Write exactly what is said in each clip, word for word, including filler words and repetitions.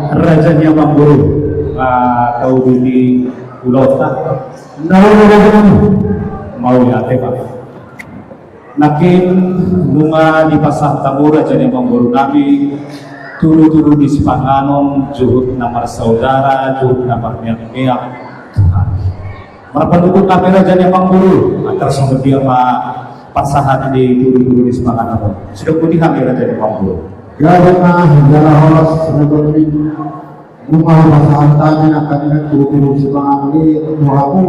Raja ni Amang Boru, ah, tau bini ulota. Nau raja ni. Mau ya teba. Nakin nunga dipasahat hamu raja ni Amang Boru nami, tudu-tudu ni sipanganon, juhut na marsaudara, juhut na marmeak-meak. Marpanungkun nami raja ni Amang Boru, antar songon dia ma pasahat ni tudu-tudu ni sipanganon. Sidok pudi hami raja ni Amang Boru. Gabe ma jala horas raja ni. Nunga pasahat hami angka tudu-tudu ni sipanganon i tu hamu.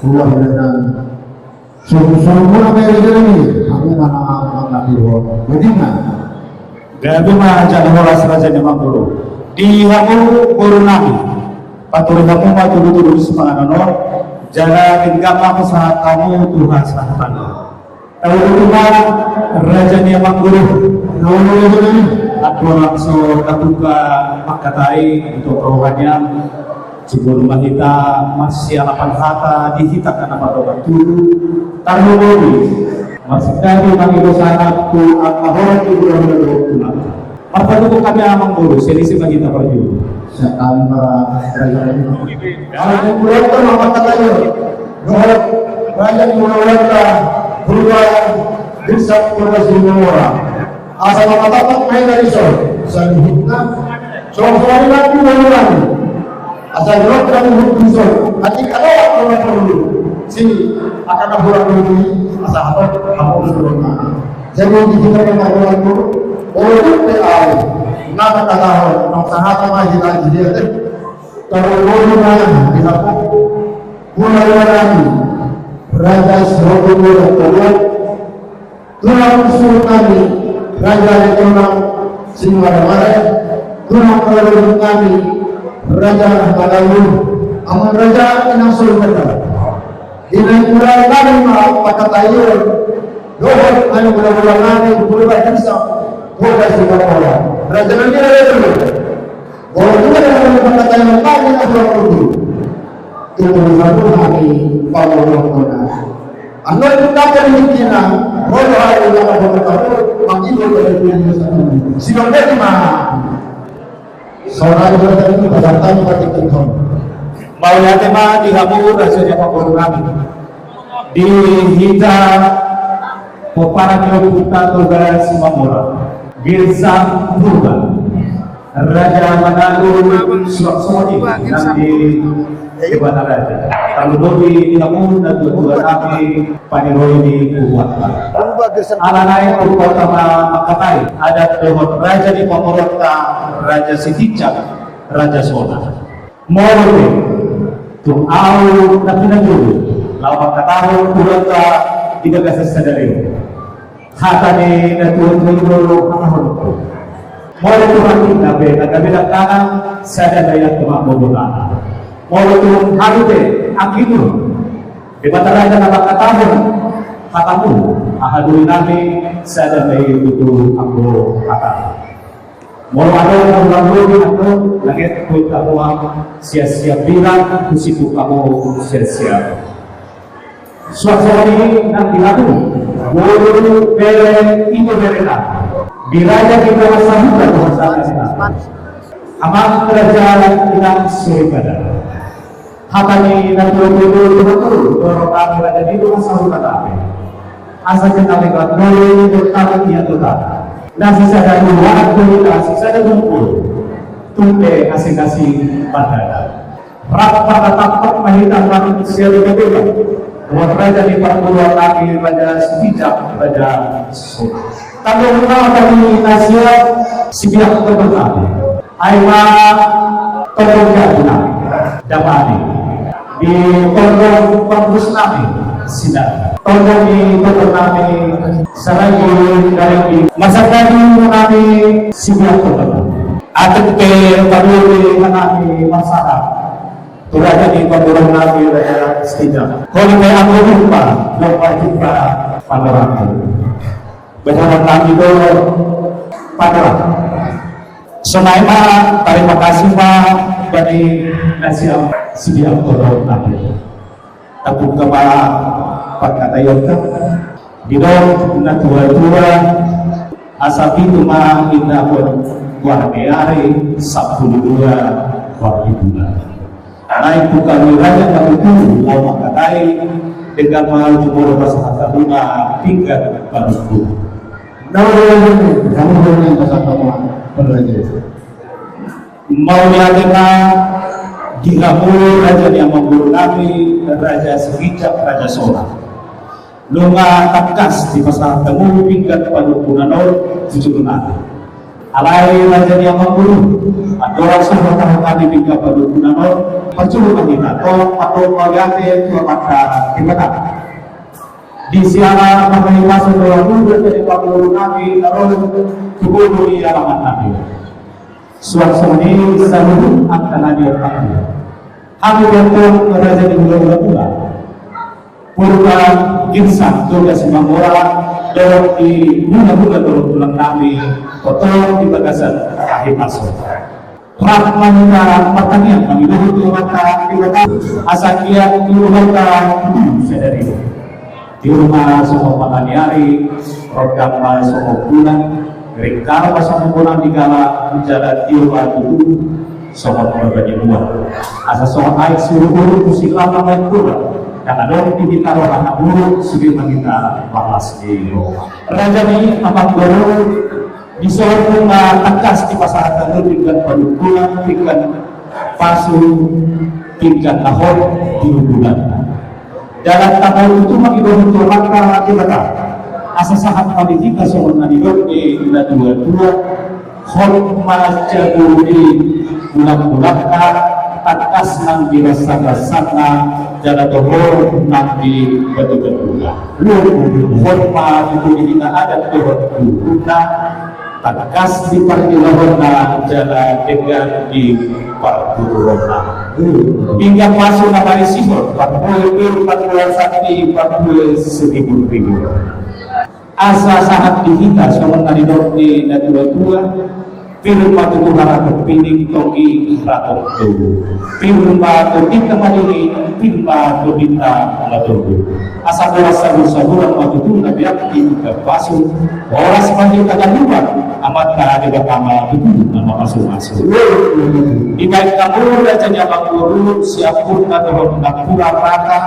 Ruah dan Sungguh-sungguh apa yang terjadi? Aku mana anak di ruang. Bagaimana? Gabe ma jala horas raja ni Amang Boru. Di hamu boru nami. Paturi hamu ma tudu-tudu ni sipanganon on. Jala denggan ma pasahat hamu tu hasahatan on. Tau tu ma raja ni Amang Boru. Tau tu ma raja ni. Aku langsung tabuka mangkatai untuk rohanian. Sebelum ma hita marsialapan hata di hita angka na mardongan tubu, tarlumobi marsigabe ma hita sahat tu angka horas ni hulahula dohot tu. Marpadomu hami Amang Boru, selesai ma hita parjolo. Sakali ma raja ni. Anak ni hulahula ma mangkatai on. Dohot raja ni hulahula, hulahula desa Polda Sumbawa. Asa mangkatapang ma hita dison saluhutna. Songon i ma tu hulahula. Asa jolok na huhut dison, ati kaloak na porlu. Si angka na hulahula i, asa hatop hamu dison. Jadi di hita pe na hulahula, walaupun pe au na mangkatahon, na sahata ma hita di dia. Tarlumobi ma di hamu hulahula nami, raja Sihotang Boru. Tulang suhut nami, raja ni tulang Sinuaramara. Tulang palalu nami, raja Palalu. Amang raja, inang solu raja. Inang tulang nami ma mangkatai on. Dohot nami hulahula nami, hulahula desa Polda Sumbawa. Raja nami, raja nami. Walaupun ada yang mengatakan yang lain, aku akan mundur. Itu satu hari, Paulo Kona. Anda itu tak ada di Cina, roda hari yang ada berkata, manggil dari dunia sana. Sidang dari mana? Seorang itu tadi, peserta itu pakai kenton. Mauliate ma di hamu raja ni Amang Boru nami. Di hita pomparan ni ompunta Toga Simamora, Girsang Purba, Raja Manalu, suang songon i nang di Debata Raja. Tarlumobi di hamu natuatua nami, paniroi ni huhuanta. Ala nai huhuanta ma mangkatai adat dohot raja ni pamoruonta, Raja Sitinjak, Raja Sona. Molo pe tung ahu na pinatudu, laho mangkatahon huhuanta di bagasan sadari on. Hata ni natuatua i do hatahononku. Molo tung angka na pe na gabe dangkanan, sada ma i angka mambobotana. Molo tung hami pe anggiat Debata Raja na mangkatahon hatamu, aha duri nami, sada ma i tutu anggo hata. Molo adong na ulang lobih atau langit pun kamu siap-siap bilang, kusibuk kamu siap-siap. Suasana ini nang di hamu, boru bere, ito berena. Di raja kita masa muda bahasa kita. Amang raja inang suripeda. Hata ni natuatua i do tu hamu, dohot raja ni do asa huta tape. Asa jala lewat nami dohot hami ia tu tata. Na sisada dua, na sisada dua puluh. Tung pe asing-asing pardada. Rap partatap ma hita manusia di bebeba. Dohot raja ni parguruan nami, Raja Sitinjak, Raja Sona. Tanggung jawab dari nasihat sibiak tongtong nami. Ai ma tongtong jabu nami, damani. Di tongtong pangurus nami, Sinar. Tongtong di tongtong nami, Saragi, Daragi. Masa tadi nami, sibiak tongtong. Atik pe paduli nami, masalah. Turaga di pangurus nami, Raja Sitinjak. Kau di pe aku lupa, lupa juga panorama. Bersama kami dulu, Pak Lurah. Sonai ma, tarima kasih ma bani nasiam sidiam kodok tadi. Tapungka ma pangkataion ta. Didok natuatua, asa pitu ma inna pun Warmiari sapuluh dua waktu bulan. Naik bukan wilayah waktu itu, lama katai dengan mau jumur pasahat bunga tingkat panuku. Nah, kamu yang pasal kamu berlagi. Mau diatena di Rabu raja yang mengguru kami, Raja Sekicap, Raja Sona. Nunga takkas di pasal temu tingkat panuku nanor tujuh nate. Alai raja ni amang guru, atau langsung matahang kami tingkat panuku nanor, percuma kita to atau magate tua mata di mata. Di siara mata di pasal dua guru raja ni amang guru kami nanor tubuh di alamat kami. Suasana ini seluruh akan hadir kami. Kami bertemu raja di bulan-bulan pula. Purba Ginsa tugas mangora dorong di mula-mula dorong tulang nami, kotor di bagasan akhir masuk. Rahmanta pertanian kami dulu tu mata di mata asakian dulu mata sadari. Di rumah semua mataniari, roda semua bulan, ringkar semua bulan di gala jalan di rumah dulu, semua korban buat. Asa soal air suruh urut musim lama main kurang. Karena dong di kita roh anak buruk, sudah meminta balas di roh. Raja ni amat guru di seorang rumah takas di pasar tanah tinggal padukulan, tinggal pasu, tinggal tahun di bulan. Dalam tahun itu maki dua puluh maka di mata. Asa sahat pada kita seorang di dok di dua dua. Hot maca budi bulan-bulan takas nang dirasa-rasana jala dohor nang di batu-batu. Hot ma budi kita adat dohor guruna takas di pargilahona jala dengan di parguruna. Hingga pasu na parisihon, parpue pir, parpue sakti, parpue seribu ribu. Asa sahat di hita songon na nidok ni na tua-tua, pir ma tutu haratok pining toki haratok tubu. Pir ma toki na madini, pir ma toki na matubu. Asa boras sabu-saburan ma tutu na biak di hita pasu, boras ma hita ganuan, amat na di bakama tutu na mapasu-pasu. Di baik kamu raja nyabang guru, siapun na dohon na pura rata,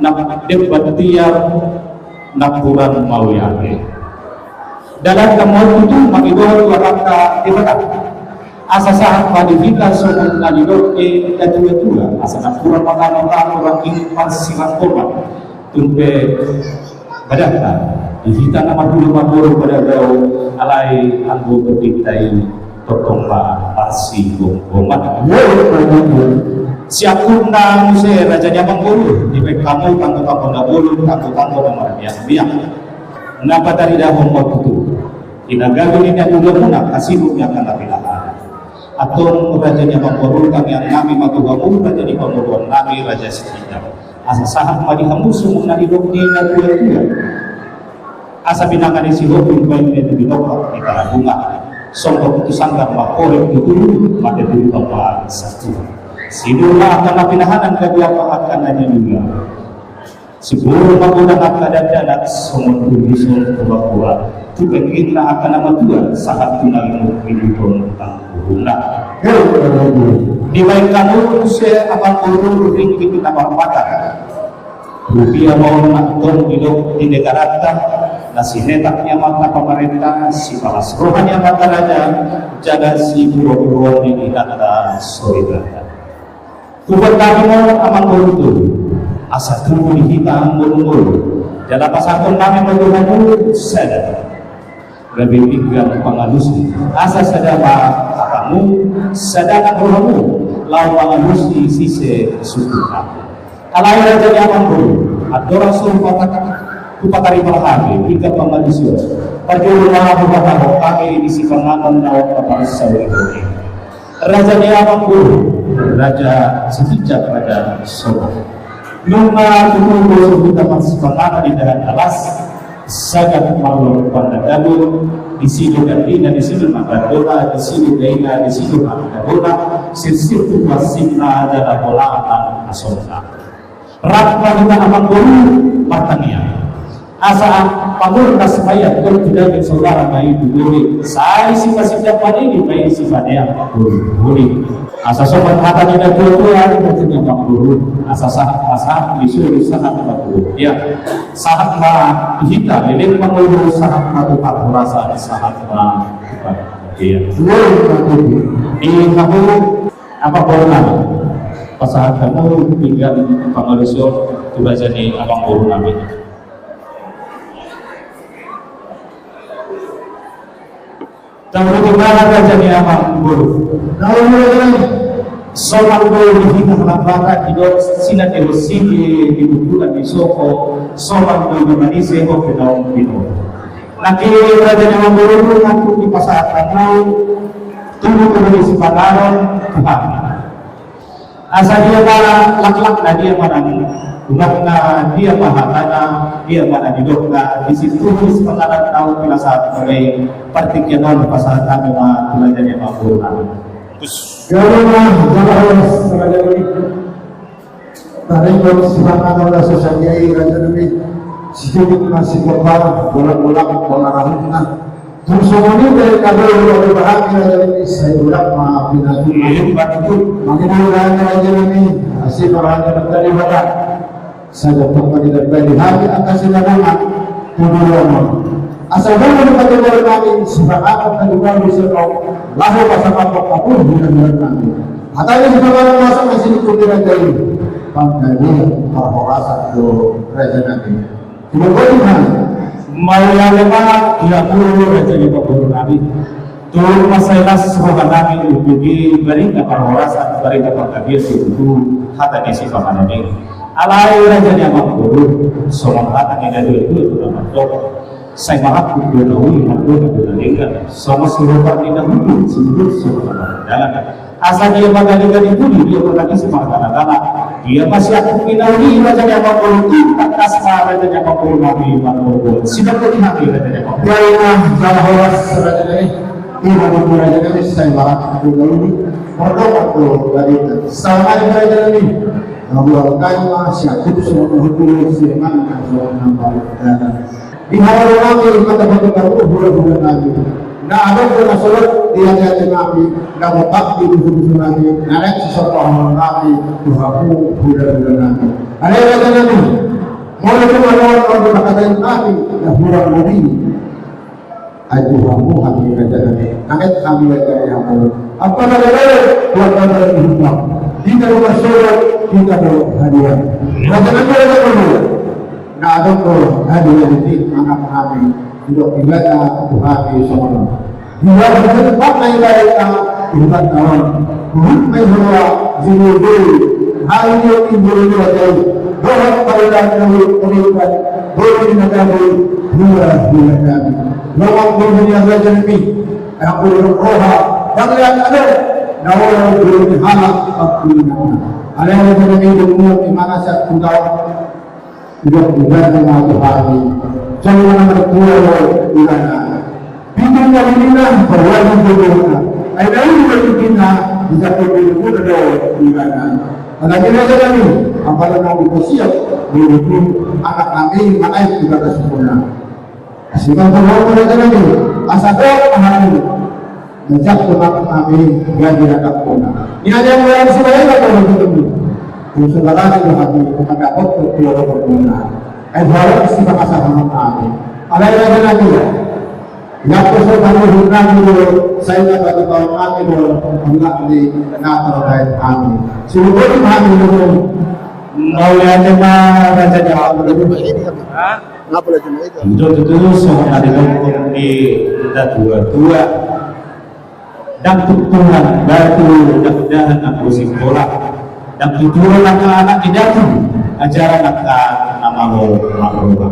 na debat tiar, Napuran mauliate. Dalam temon itu mamidoan dua kata di petang. Asa sahat pada kita semua nalidok e dan dua-dua. Asa napuran makanan orang ini parsirang korban. Tumpe badanta. Di kita nama dulu maburu pada gau alai anggo berpintai. Totong ba pasi gomgoman. Siapun na muse raja ni amang guru, di pe kamu tanggo-tanggo na guru, tanggo-tanggo na marbiak-biak. Na patari dahon matutu. Inagawi ni na dulu muna, kasibuk ni akan tapi lahan. Atong raja ni amang guru, kami ang nami matuhamu, raja ni panguluan nami, raja sekitar. Asa sahat ma di hamu sumung na didok ni na tua-tua. Asa binanga ni si Hobi baik ni tu binokak di Tarabunga. Songkok itu sanggar makorek tu dulu mate dulu bapak satu. Sidul ma akan na pinahanan kadi apa akan nanya juga. Sibur ma guna akan dan danak songon dulu songon tua-tua. Tu pengkit na akan nama tua sahat tu nalmu pilihan tangguhuna. Di baik kamu se akan guru ringkit na parpatan. Rupiah mau nak tong didok di negarata, na sinetak ni amat na pamarenta, sipalas roha ni amat na raja, jaga siburo-buroon ni inanta soibata. Tubuan kami mau amang guru tu, asa tubuh di hita anggo-anggo, jala pasakon kami mau Tuhan dulu, sada. Gabe pinggan pangalusi, asa sada ma apamu, sada na rohamu, lau pangalusi sise suku kami. Alai raja ni amang guru, andorang suruh patak, ku patarima hami, pinggan pangalusi. Pajolo ma hukataho kami di sipanganon na paparsa uli. Raja ni amang guru, raja setinjak raja Solo. Nunga tutu bosok hita parsipangana di dahan alas, sagat marlon pandadagon, di sido gandina, di sido magandona, di sido gaina, di sido magandona, sirsir tu parsina dana bola anak asona. Rap ma hita amang guru, martangiang. Asa pamurnas maya tu tidak saudara mai duduri. Sai si masida panini mai si panea duduri. Asa sopan hata ni datuatua, ina tu nyamang guru. Asa sahat masahat disuruh sahat ma guru. Ya, sahat ma hita, leleng ma guru, sahat ma tu parhorasan, sahat ma. Iya. Iya, Pak Guru. Di kamu apa corona? Pasahat kamu tinggal pangalusur tugas jadi abang guru nabi. Tahu di mana raja ni abang guru? Tahu di mana? Soal guru di hita lambata di dok sila di sini di bulan di soko soal guru di manise ho pedaung pino. Laki raja ni abang guru tu ngaku di pasar tanau tunggu kembali si panaron Tuhan. Asa dia ma laklak na dia ma nang umak na dia ma hatana dia ma na didok na di situ di sepangaran tahu pinasahat kami partikianon pasahat kami ma tulajanya mampu kami. Gawin na gawin na sa kalagay. Taring ko si Pangano na sa sangay raja nami. Si Judith na si Papa, bulak-bulak, pangarahon na. Tumsumuni dari kami yung pagkabahagi na dari sa iulak mga pinatuloy. Manginulungan na rin kami, kasi marami na taliwala. Sa dapat pagkabahagi, ang kasinanungan, tumulong mo. Asa mo ng pagkabahagi namin, sa pangapat na lugar sa ito, laho pa sa kapag-apod, hinanungan namin. At tayo sa pangapat na sa kasinungan na rin, pangkalihan, pangkawasa, do, raja namin. Tumagal na. Maulana pa, tinapuro na sa iba po namin. Tuwag masailas sa mga namin, ubigi, barita parhorasan, barita pagkabias, itu, hata di si Pamanaming. Alay na dyan yung mga puro, so mga hata ni Dado, itu, itu naman to. Sa mga puro na uwi, mga puro na uwi, so mas puro pa rin na uwi, sumunod sa mga dalan. Asa dia magaling-galing dulu, dia berkati semangat anak-anak. Dia masih aku pindauli raja yang mampu, tak kasma raja yang mampu, nabi mampu. Sidang ko nabi raja yang mampu. Dia na sa oras sa raja ni, di mampu raja ni, sa ibarat aku dulu. Perdok aku dari sana raja ni. Nabuang kayo na siya, kuto sa mga hukulo, siya man ang mga nambalik. Di hawal namin, matapat ang hula-hula namin. Na ano ko na sulat, di yan yan namin, na mapak, di ko gusto namin, na next sa pahawal namin, tuha po, hula-hula namin. Ano yung raja namin? Mula ko ano ang mga nakatayin namin, na hula namin. Ay tuha po, kami raja namin. Nangit kami raja namin. Ang pagkakalayo, huwag ka na rin huwag. Di ka rin masulat, di ka rin halihan. Raja namin, raja namin. Na ano ko, hadi-hadi di anak kami, duduk ibadah, Tuhan Yesus. Di dalam tempat lain-lain, ibadah tahun. Bukan main bola, zero day. Hari ini, ibu ini, wajah. Doa pada dalam kami, kami, kami, boleh di negara, dua, dua, kami. Lawang boleh di negara, kami. Yang boleh roha, yang lihat ada. Nawa, boleh di halak, aku ingat. Ada yang boleh di dunia, di mana saya tinggal. Ibadah na Tuhan. Sa mga nagtuwa, ibadah na. Pinto na rin na, bawal ang dugo na. Ay, dahil na rin na, isa ko rin po na daw, ibadah na. Ang naging na kami, ang pala na ko siya, dito, anak namin, maay, ibadah sa muna. Kasi kung ano na kami, asa ko, ang hangin. Najak ko na kami, gadi na ka po na. Inadya mo lang sila yung ako ng tutubo. Kung sa kalaki mo kami, kung magkakot ko, kung ako po na. Ay, harap si makasama ng kami. Alay na na nila. Yakto sa panguhod namin mo, sa ina ba ito ang amin mo, ang anak ni Natal kahit amin. Sinubot yung amin mo. Mauliate ma raja ni ako. Ha? Nga pala dyan na ito. Ito, ito, ito, so, nalilong ko ni Natua-tua. Dagtuturan batu, dagdahan ang musim bola. Dagtuturan ang anak ni Datu, ajaran ang ka-, ang mga maroba.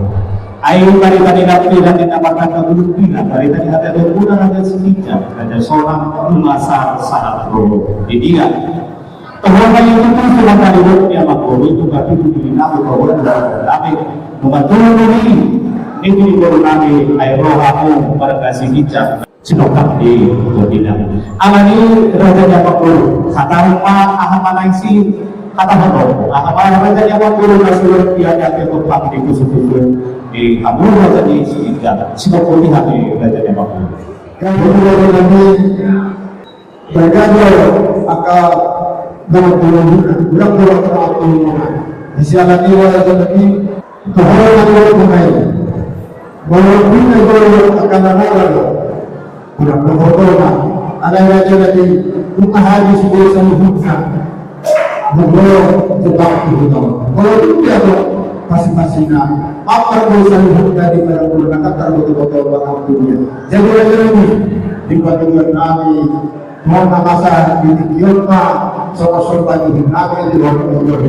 Ay, bari-bari na pila ni namatang na bulong pila, bari-bari na pila na pila si Tita, kada seorang rumah sa-, sahat robo. Di dia, Tuhan na yung tutunan sa mga kalibot niya, magpuli, kung kapit, hindi na ako, kawala na ako, dami. Nung matulog ko rin, hindi ko namin ay roha ko, para kasi Tita. Sinokak di Godina. Amani raja niya pagpuro. Sa tarong pa, ahamanay si, katahato. Ahamanay raja niya pagpuro na sulat niya niya kaya pagpakit ko sa puro. Di Di Hamburg tadi sekitar, sino ko di hati belajar yang bagus. Kan dulu lagi nanti bergaduh akal dengan dulu, udah pulang ke waktu mana. Di sialan dia lagi nanti, kehormatan dulu kemarin. Walaupun itu akan ada, udah berkorban. Ada raja lagi, bukan hadis biasa hubungan. Buglo jebak di hutang. Kalau tidak, pasti-pastinya apa dosa yang dari pada bulan kata betul-betul bakal dunia. Jadi raja ini di panduan kami, mohon masa di tikion ma, sama sorban di kami di bawah umur.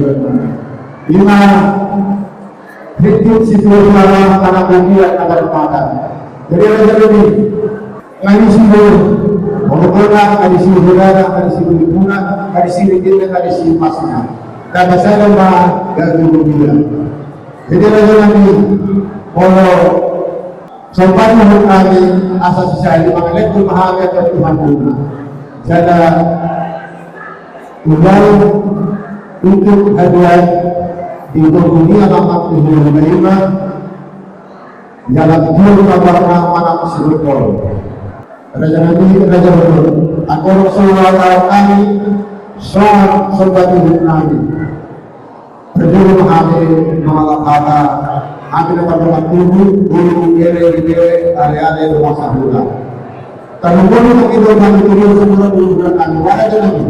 Lima, hidup si Tuhan, anak dunia, anak mata. Jadi raja ini, kami sini, Bogor, kami sini Hurana, kami sini Lipuna, kami sini Gita, kami sini Masna. Kata saya mah gak dulu dia. Jadi raja kami, kalau sopan menurut kami, asal sisa di Bangladesh itu mahal ya Tuhan Tuhan. Jadi ulang untuk hadiah di dunia amat Tuhan menerima. Dalam dua kabarna mana sebutkan. Raja kami, raja menurut. Aku Rasulullah kami, soal sobat ibu kami. Berdua kami, mengalap kata, kami dapat dengan tubuh, bulu, gere, gere, ale-ale, rumah sahulah. Kalau boleh kita bagi turun semua dulu bulan kami, mana aja lagi.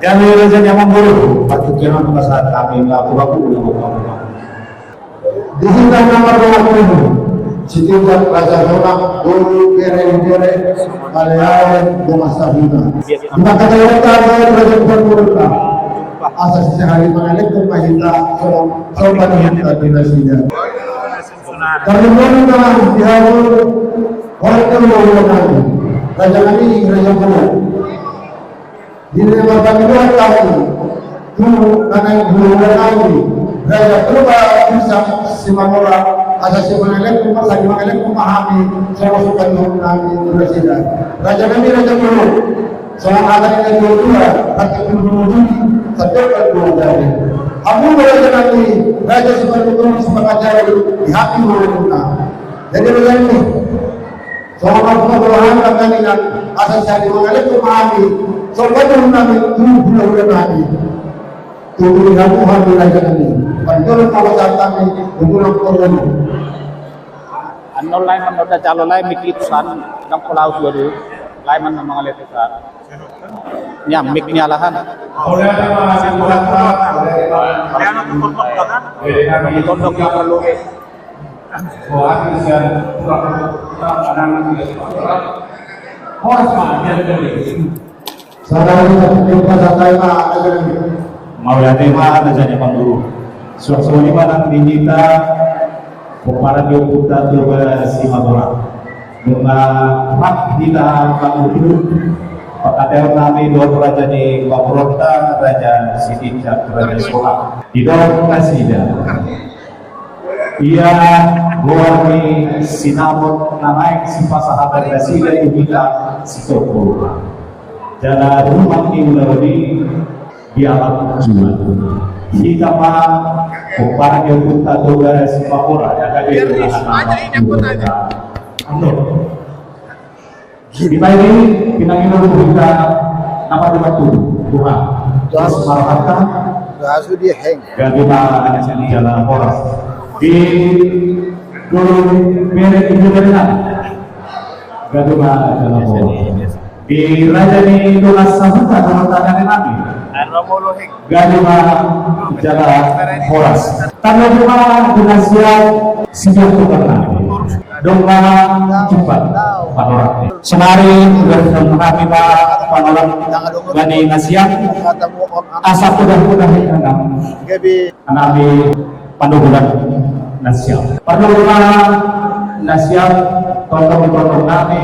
Kami raja nyaman guru, waktu kira masa kami, aku aku udah mau kamu. Di sini nama rumah ini, setiap raja rumah, guru, gere, gere, ale-ale, rumah sahulah. Maka kata yang tadi, raja bukan guru, asal sehari mengalek ke mahita, sobat yang tadi nasinya. Karena orang telah diharu, orang telah orang, raja kami, raja bukan. Di lima puluh dua tahun, dulu anak dulu lagi, raja berubah bisa si Mamora, asal si mengalek, asal si mengalek memahami, saya masukkan kami, raja. Raja kami, raja dulu. Soal anak yang dua dua, tapi dulu dulu, satu dua jari. Aku raja kami, raja seperti itu, semangat jari, di hati mereka. Jadi raja ini, soal aku berharap kami dan asal saya mengalek memahami, soal itu kami, dulu dulu kami. Tubuh Tuhan di raja kami. Panjang kalau kami, dulu korban. Ano lain man da jalo lain mikit san, nang pulau dua dulu. Lain man mangalete sa. Nya, mic nya lahan. Tondok yang perlu. Horas ma, dia. Saudara kita, kita santai, Pak. Mau ya, tema ada saja, Pak Guru. Suasana mana minita, para dia putar juga si Madura. Bunga mak kita Pak Guru. Pakateo nami dua raja di Bapuronta, Raja Sitinjak, Raja Soha. Di dalam kasida. Ia goar ni sinamot na naik si pasahat na sida i hita si Topol. Jala rumah ni ularoni di alam jual. Hita ma kumpara ni punta toga si Papora ya kade. Biar ni aja ini yang punta aja. Ando. Di baini pinanginan ko hita nama di batu. Tuhan. Terus marahata. Rasu di heng. Gadi ma anak sini jalan horas. Di dulu mere itu dari mana? Gadi ma jalan horas. Di raja ni dulu sabuta dalam tangan ni nabi. Ano mo loheng. Gani ma jala horas. Tanda bunga dinasiat sejak tukar nabi. Dong ma cepat panorak. Senari udah nabi ma panorak. Gani nasiat. Asa kuda-kuda hitam. Nabi pandugulan nasiat. Pandugulan nasiat, tolong-tolong nabi.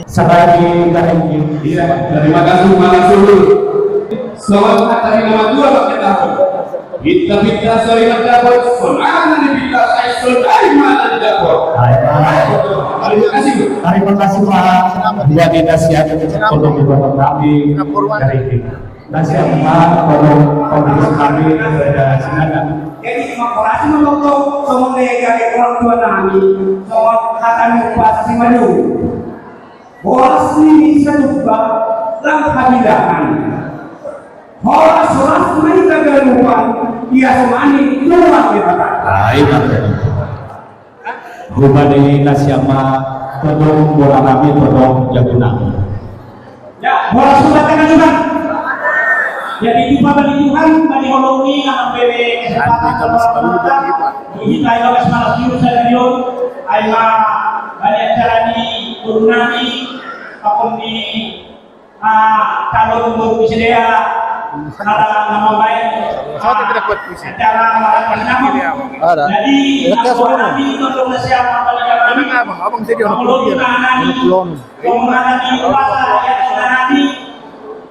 Sadari dari. Iya, terima kasih Pak Rasul. Selamat hari nama dua pakai tahun. Kita kita sering dapat semangat di kita saya sering mana di dapur. Terima kasih. Terima kasih Pak. Buat kita siap untuk dibuat kami dari kita. Nasihat Pak, kalau kondisi kami ada silakan. Jadi, makorasi matoto, songon daya jare orang tua nami, songon hata ni umpasa si Madu. Boras ni bisa tuba, lam habilangan. Horas-horas mani tagalupan, ia semani tulang di mata. Ai, mantap. Hubani nasiama todong bola nami todong jago nami. Ya, bola sudah kena juga. Jadi jumpa bagi Tuhan, bagi holongi, anak bebe, kesempatan, kita juga semangat dulu saya Dion. Aima, bagi acara di guru nami, apun di Ah, kalau untuk sidea, kalau nama baik, Saya tidak kuat pusing. Acara makan bersama. Ada. Jadi, aku semua. Nanti untuk siapa pada zaman ini, abang, abang saya dia orang kalau putih, kita ada. Nanti, kalau mana di pasar, ya, kita nanti,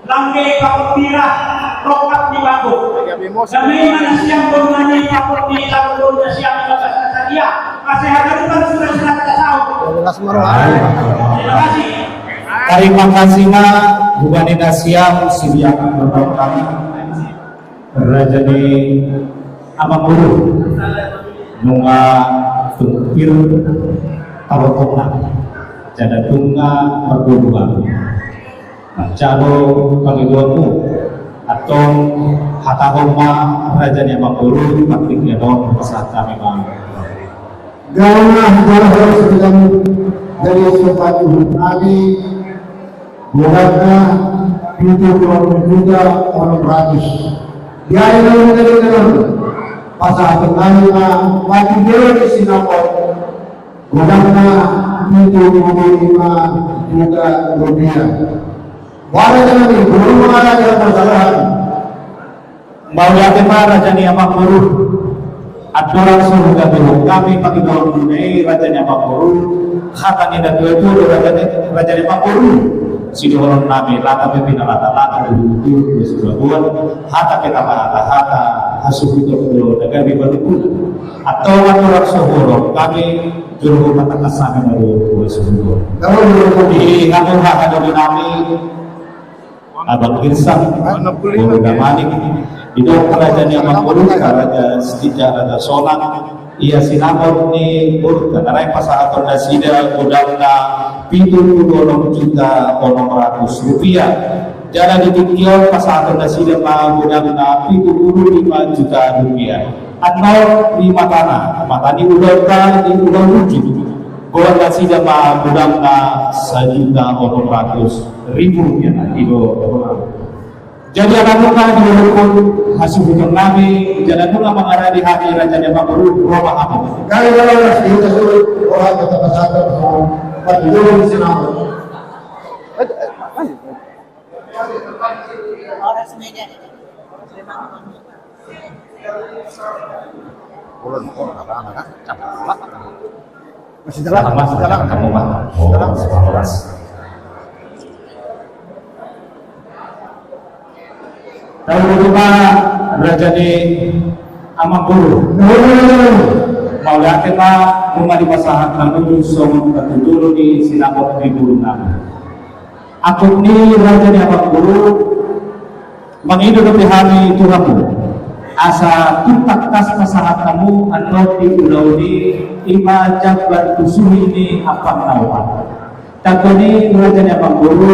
lambe, pakopira, rokap di bako. Kami mana siang pun nanti, pakopira, pun siang, kita sadia. Masih ada depan sudah-sudah kita tahu. Terima kasih. Tarima kasih ma, hubani nasiam sibiak marbarokah, raja ni amang boru, nunga tungpir tawakona, jala nunga margogoan. Manjalo pangidoanmu, antong hatahon ma raja ni amang boru, martingkian on pasahat hami ma. Gauna jala horas raja ni, jadi sopan uhum nami, godangna pitu pulu juta onom ratus. Jadi gauna jadi gauna pasahaton nami ma, mati dia di sinapot, godangna pitu pulu lima juta rupiah. Wala jangan ni, belum ada yang masalah. Mauliate ma raja ni amang boru. Andorang so hugabehon hami pangidoanmuna i raja ni amang boru, hata ni natuatua do raja ni, raja ni amang boru. Sidohonon nami, lata pe pinalata, lata pe duduk, duduk, duduk, hata pe tapahata, hata hasuhuton do na gabe manungkun. Antong andorang so holong hami, jolo patangkas hami ma do hasuhuton. Di hamu haha dodo nami, Abang Irsang, Boru Damanik, didok raja ni amang boru, raja Sidika, raja Sonang, ia sinamot ni boru, na naeng pasahaton nasida godangna pitu pulu onom juta onom ratus rupiah. Jala di tingki on pasahaton nasida ma godangna pitu pulu lima juta rupiah. Annon di matana, mata ni ulaonta di ulaon unjuk. Godang nasida ma godangna sajuta onom ratus ribu rupiah na ido. Jadi ala nunga didokkon hasuhuton nami, jala nunga mangaradi hami raja ni amang boru, ro ma hamu. Gari lawas di huta suruh, orang kata pasaka, patulung sinamot. Masih jalan, masih jalan. Kamu, Pak. Oh, sekolah. Tahu itu, Pak, raja ni amang boru. Mauliate ma, nunga dipasahat hamu songon patujolo ni sinamot ni boru nami. Angkup ni raja ni amang boru, mangido dope hami tu hamu, asa tung tangkas pasahat hamu annon di ulaon i, i ma jambar tu suhi ni ampang na opat. Tangkas ni raja ni amang boru,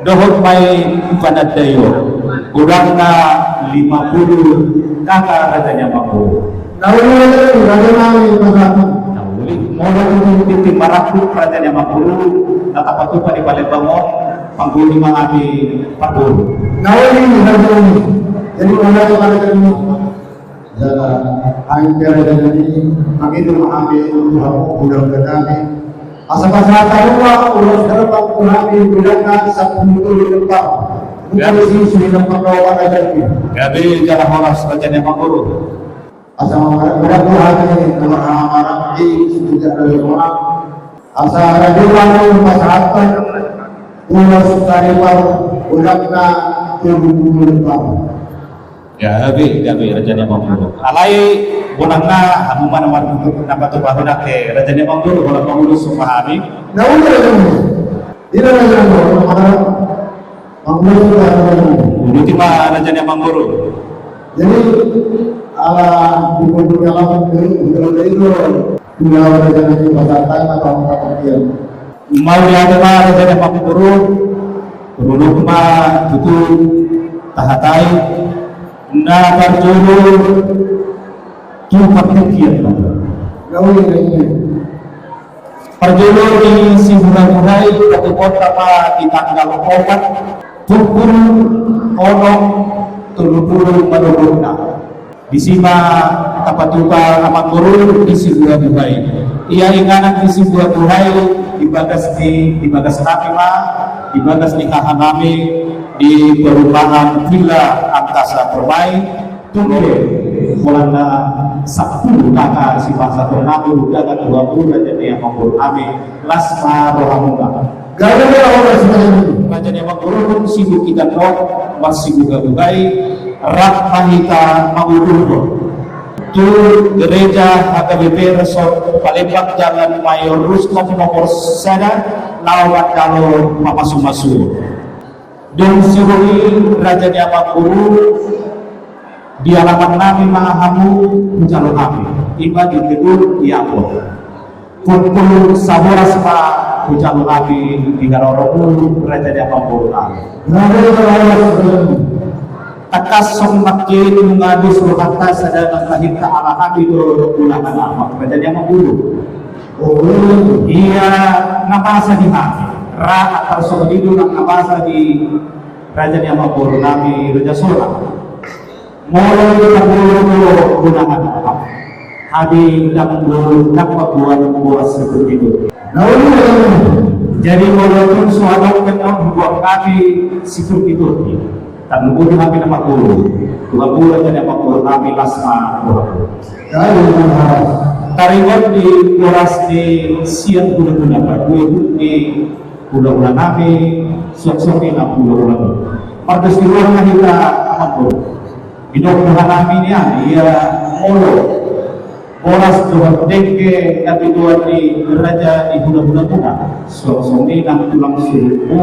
dohot ma i panandaion, godangna lima pulu kaka raja ni amang boru. Na uli, raja nami, pasahat. Na uli, molo tung tintin marangkup raja ni amang boru, na tapatupa di Palembang on, panggoni ma hami parboru. Na uli, raja nami. Jadi, molo raja nami. Jala, ain kara jadi, mangido ma hami tu hamu, godang nami. Asa pasahat hamu ma ulos herbang tu hami, godangna sampulu tolu lempang. Bukan isi suhi lempang kau pada jadi. Gabe jala horas raja ni amang boru. Asa mangharap godang tu hami, nomor hamarap di sutujak dari orang. Asa raja ni amang pasahathon ulos herbang, godangna tolu pulu lempang. Gabe, gabe, raja ni amang boru. Alai, bonangna, hamu ma na mar-, na patupahon ate, raja ni amang boru, bolang mangulus sumpah hami. Na uli, raja ni amang boru. Ina, raja ni amang boru, mangulus sumpah hami. Uduti ma, raja ni amang boru. Jadi, Ala dikumpulkan langsung ke Gubernur itu. Tinggal rencana di pasar tanah atau tempat parkir. Mau diatur lah rencana Pak Gubernur. Gubernur mah tutu tahatai. Nah, parjolo tu partingkian. Gawe ini. Parjolo di Sibuhabuhai, Kabupaten Tapa di tanggal opat, pukul onom tolu puluh manurutna. Di sima tapatupa amang guru di Sibuhabuhai. Ia inganan di Sibuhabuhai di bagas di, di bagas nami ma, di bagas ni haha nami di perumahan Villa Angkasa Permai, Tumbe, polana sapuluh kaka si bangsa Tonga, udah kan dua puluh raja ni amang guru nami, las ma roha muna. Gaya gaya orang sebenarnya. Raja ni amang guru pun sibuk kita nok, mas sibuk gadugai, rak mahita mangudurko. Tu gereja H K B P Resort Palembang, Jalan Mayor Rustom nomor sada, lawan kalau mamasu-masu. Dong sirui raja ni amang guru, di alamat nami ma hamu, hujalo nami. Ima di gedung Iambo. Pukul sabolas ma hujalo nami di haroro mulu raja ni amang guru nami. Raja ni amang guru. Takas song makin mengadus rohata sadana kahita ala hami do ulangan amak raja ni amang guru. Oh, ia na masa di hami. Ra antar song itu na masa di raja ni amang guru nami raja sola. Molo di pagolo gunakan. Hadi ndang molo ndang pabuat boras seperti itu. Jadi molo tun suadong kenal buat kami seperti itu. Tapi molo kami nama guru. Dua bulan jadi apa guru kami las ma. Karingot di boras di siang guna-guna berdua di guna-guna nami, sok-sok di guna-guna. Pardos di ruang kita aman guru. Di dokter nami ni ia molo boras dohot dengke, tapi tuan di raja di guna-guna guna. Sok-sok di nang tulang suruhmu,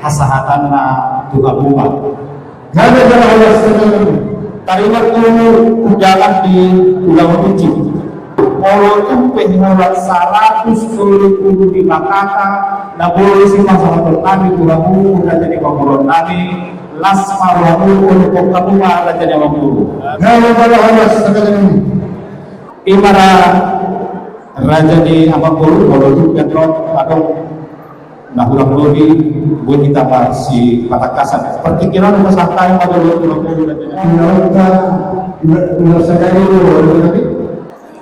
hasahatanna tuha bunga. Gada gada Allah senang. Tarima tu undangan di ulang uji. Molo tumpe holan saratus tolu puluh lima kata, na bolo si masa holan nami tu lamu, udah jadi pangguron nami, las ma rohamu, untuk kamu ma raja ni amang guru. Gada gada Allah senang. Imara raja ni amang guru, molo tumpe holan adong. Nah, ulang lodi, gue kita si patakasan. Pertikiran rumah santai pada lo ulang lodi dan tidak usah, tidak usah dari lo, tapi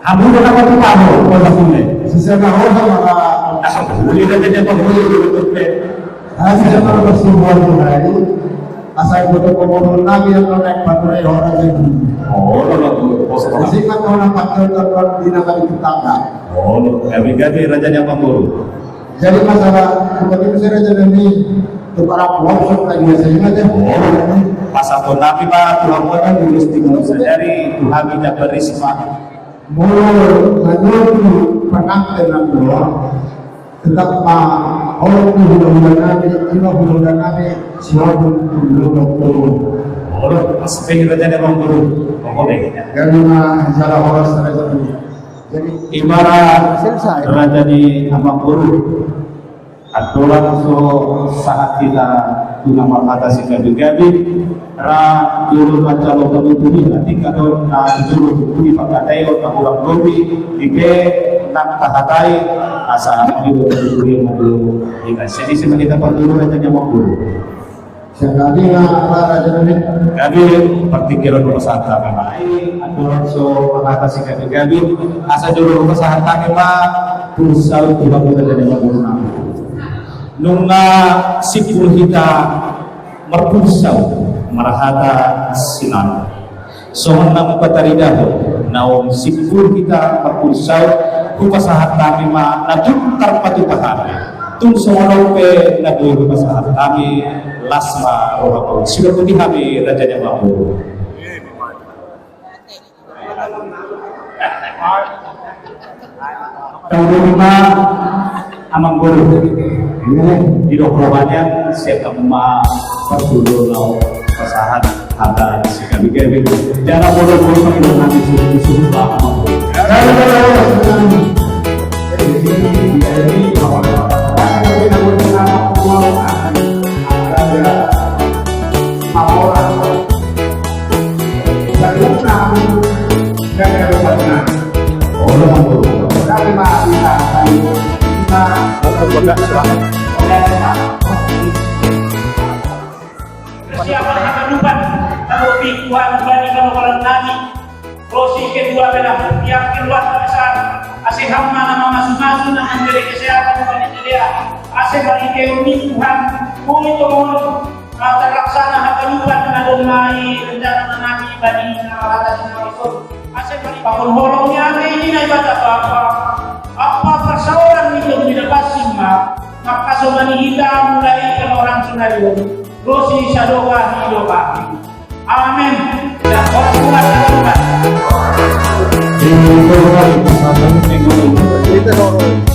kamu udah dapat apa lo kalau sini? Sisa kau sama. Boleh dah jadi apa boleh gitu deh. Hasil sama persembuhan hari. Asal foto komodo lagi yang kau naik batu reo raja ini. Oh, lo lo bos. Jadi kan kau nampak tonton di nama itu tangga. Oh, lo gabi-gabi raja ni amang guru. Jadi masalah bukan itu saya jadi ini tukar upload sok lagi saya ingat ya. Pasal pun tapi Pak, Tuhan Tuhan lulus di Gunung Sendari, Tuhan tidak berisma. Mulu menuju pengantin yang dua, tetap ma orang di hulu-hulu nami, ima hulu-hulu nami, siwapun hulu-hulu. Orang pasti raja ni amang guru, pokoknya. Jadi ma jalan orang salah satu. Jadi Imara selesai. Raja ni amang guru. Aturan so sahat kita guna marhata si gabi-gabi. Ra dulu macalo penutupi nanti kado na dulu tutupi pakatayo na ulang lobi. Ipe nak tahatai asa dulu tutupi yang dulu. Kita sini sini kita perlu raja ni amang guru. Sekali na apa raja ni? Kami pertikiran rumah santa kami. Aturan so mengatasi kami kami asa dulu rumah santa kami ma pusau Tuhan kita dari amang guru nami. Nunga sipul hita marpulsau marhata sinan. Songon na mupataridahon naung sipul hita marpulsau, hupasahat hami ma na tung tarpatupa hami. Tung songon on pe na boi hupasahat hami, las ma roham. Sudah putih hami raja ni amang guru. Tahu lima amang guru. Di dokrobannya siap kamu ma persudo lau. Sahat hata si kami kami. Jangan bodoh-bodoh pakai nanti suruh-suruh apa. Persiapan hakadupan, kalau Tuhan bani kalau orang nami. Rosi kedua belah, yang keluarga besar. Ase hamma na mamasu-masu na mambere kesehatan bani sidea. Ase bani keuni Tuhan, kumi to mohon. Terlaksana hakadupan na don mai rencana na nami bani na malata sinawison. Ase bani pakon holong ni ame ini na ibata apa-apa. Apa persoalan itu tidak pasti ma. Maka somani hita mulai ke orang Sungai. Rosi sadoka ni doka. Amin. Ya, orang kuat, orang kuat. Ini orang kuat.